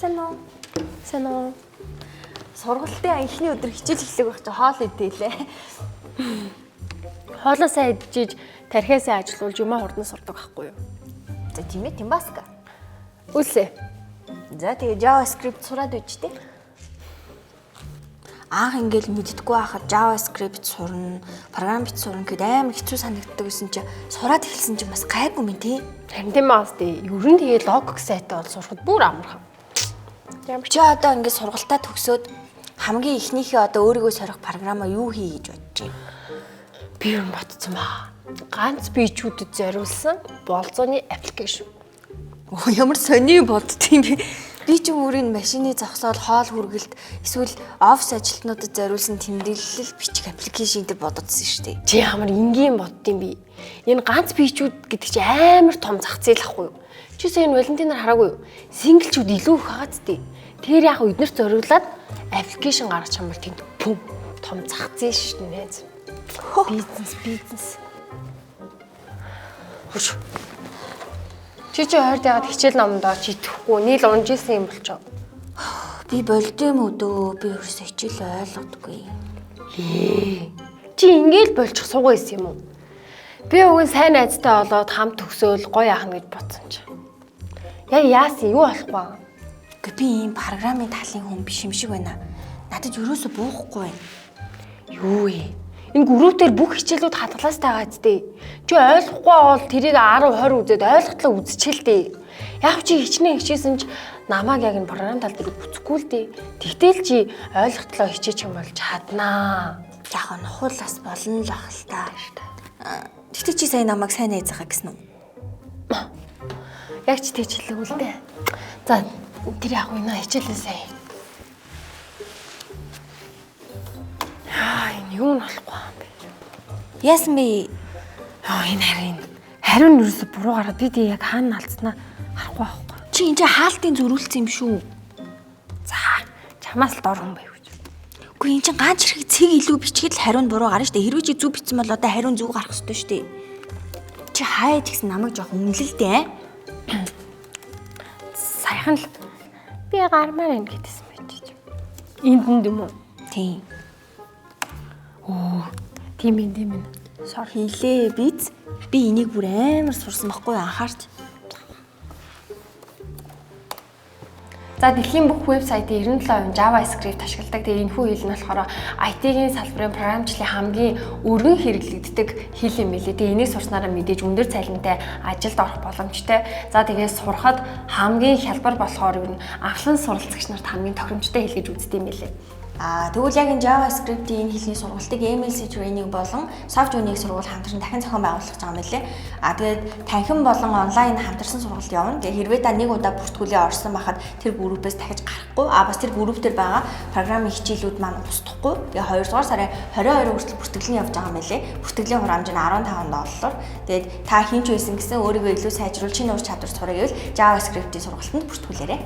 Сайн уу? Сайн уу? Сургалтын эхний өдөр хичээл эхлэх байх чи хоол идээлээ. Хоолоо сайн идчихэж тархиасаа ажилуулж юмаа хурдан сурдаг байхгүй юу? За тийм ээ, Тимбаска. Үлсээ. За тэгээ JavaScript сураад үуч тээ. Анх ингээл мэддэггүй байхад JavaScript сурна, програм бит сурна гэхэд амар хэцүү санагддаг гэсэн чи сураад эхэлсэн чи бас гайгүй юм тий. Харин тийм аа сте. Ер нь тэгээ логик сайтай бол сурахад бүр амархан. Ямар Чи одоо ингээд сургалтаа төгсөөд хамгийн эхнийхээ одоо өөрийгөө сорих програмаа юу хий гэж бодож байна? Би юм бодсон баа. Ганц бичүүдэд зориулсан болзооны аппликейшн. Оо ямар сони боддtiin бэ? Би ч өөрийн машины зогсоол, хоол хүргэлт эсвэл офис ажилтнуудад зориулсан тэмдэглэл бичих аппликейшн дээр бододсон шүү дээ. Чи ямар энгийн боддtiin би. Энэ ганц бичүүд гэдэг чи амар том зах зээл ахгүй юу? Чи сая энэ Валентинаар хараагүй юу? Синглчүүд илүү их хагаад тээ. Тэр яг эднэрт зориулаад аппликейшн гаргачих юм бол тэнд пүм том зах зээл шүү дээ найз. Бизнес, бизнес. Хөш. Чи ойрд яагаад хичээл номдоо чи итгэхгүй нийл унж исэн юм болчоо. Би болдсон юм өдөө би ерөөсөө хичээл ойлгодгүй. Чи ингээл болчих суугаа исэн юм уу? Би уг нь сайн найзтай болоод хамт төгсөөл гоё яахна гэж бодсон чи. Яг яасан юу болохгүй аа? Гэхдээ би ийм програмын талын хүн биш юм шиг байна. Надад ерөөсөө буухгүй байна. Юу вэ? Энэ группээр бүх хичээлүүд хадгалаастай байгаа зү. Чи ойлгохгүй бол тэрийг 10 20 үзээд ойлготлоо үзчихэл дээ. Яг чи хичнээн хичээсэн ч намайг яг энэ програм тал дээр үзэхгүй л дээ. Тэгтэл чи ойлготлоо хичээчих юм бол чаднаа. Яг нь хуулаас болно л ах л та. Тэгтээ чи сая намайг сайн найзгаа гэсэн үү? Яг ч тэгж хэлээгүй л дээ. За тэр яг үе наа хичээлээ сайн. Аа энэ юу нь болохгүй юм бэ? Яасан бэ? Аа энэ харин хариу нь ерөөсө буруу гараад би тэг яг хаана алдснаа харахгүй байхгүй. Чи энэ чинь хаалтын зөрүүлсэн юм шүү. За чамаас л дор хүн байв гэж. Үгүй энэ чинь ганц хэрэг цэг илүү бичгээд л хариу нь буруу гарна шүү дээ. Хэрвээ чи зөв бичсэн бол одоо хариу нь зөв гарах ёстой шүү дээ. Чи хаяа ч гэсэн намайг жоох үнэлэл дээ. Саяхан л би гармаар байна гэдсэн байж. Энд энд юм уу? Тийм. Оо тийм юм тийм юм. Sorry. Хилээ биз. Би энийг бүр амар сурсан байхгүй анхаарч. За дэлхийн бүх вебсайтын 97% JavaScript ашигладаг. Тэгээ энэхүү хэл нь болохоор IT-ийн салбарын програмчлалын хамгийн өргөн хэрэглэгддэг хэл юм билээ. Тэгээ энийг сурснараа мэдээж өндөр цалинтай ажилд орох боломжтой. За тэгээ сурахад хамгийн хялбар болохоор ер нь анхлан суралцагч нарт хамгийн тохиромжтой хэл гэж үздэг юм билээ. Аа тэгвэл яг энэ JavaScript-ийн энэ хэлний сургалтыг MLC Training болон SoftUni сургууль хамтран дахин зохион байгуулах гэж байгаа юм билээ. Аа тэгээд танхим болон онлайн хамтарсан сургалт явна. Тэгээд хэрвээ та нэг удаа бүртгүүлээ орсон байхад тэр группээс дахиж гарахгүй. Аа бас тэр групп дээр байгаа програмын хичээлүүд маань устдахгүй. Тэгээд 2 дугаар сарын 22 хүртэл бүртгэл нь явж байгаа юм билээ. Бүртгэлийн хурамж нь 15 доллар. Тэгээд та хэн ч байсан гэсэн өөрийгөө илүү сайжруулах чиний ур чадвар сурах гэвэл JavaScript-ийн сургалтанд бүртгүүлээрэй.